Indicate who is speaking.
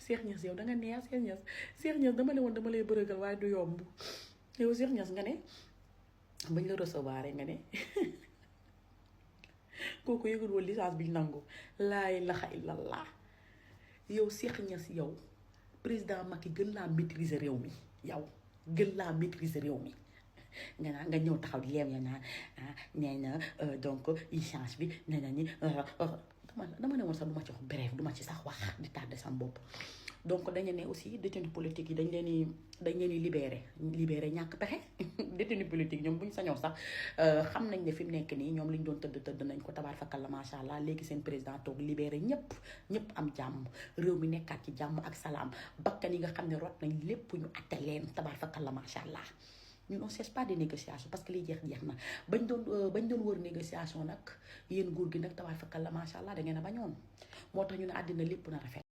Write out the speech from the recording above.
Speaker 1: Cheikh Niass yow da nga neex Cheikh Niass dama ne woon dama lay bërëgal waaye du yomb yow Cheikh Niass nga ne bañ la recevoir nga ne kooku yëgul woon licence bi ñu nangu laa ilaha illallah yow Cheikh Niass yow président Macky gën laa maîtriser réew mi yow gën laa maîtriser réew mi nga ñëw taxaw di leem ya naan nee na donc licence bi nee na ni dama ne woon sax du ma ci wax bref du ma ci sax wax di tardé sama bopp donc dañu ne aussi détenu politique yi dañ leen di libéré ñàkk pexe détenu politique ñoom bu ñu sañoo sax xam nañ ne fi mu nekk nii ñoom li ñu doon tëdd nañ ko tabaar fakal la macha allah léegi seen président toog libéré ñëpp am jàmm réew mi nekkaat ci jàmm ak salaam bakkan yi nga xam ne rot nañ lépp ñu atte leen tabaar fakal la macha allah. ñun on cherche pas des négociations parce que liy jeex na bañ doon wër négociation nag yéen nguur gi nag tabaar fakal la macha allah da ngeen a bañoon moo tax ñu ne àddina lépp na rafet.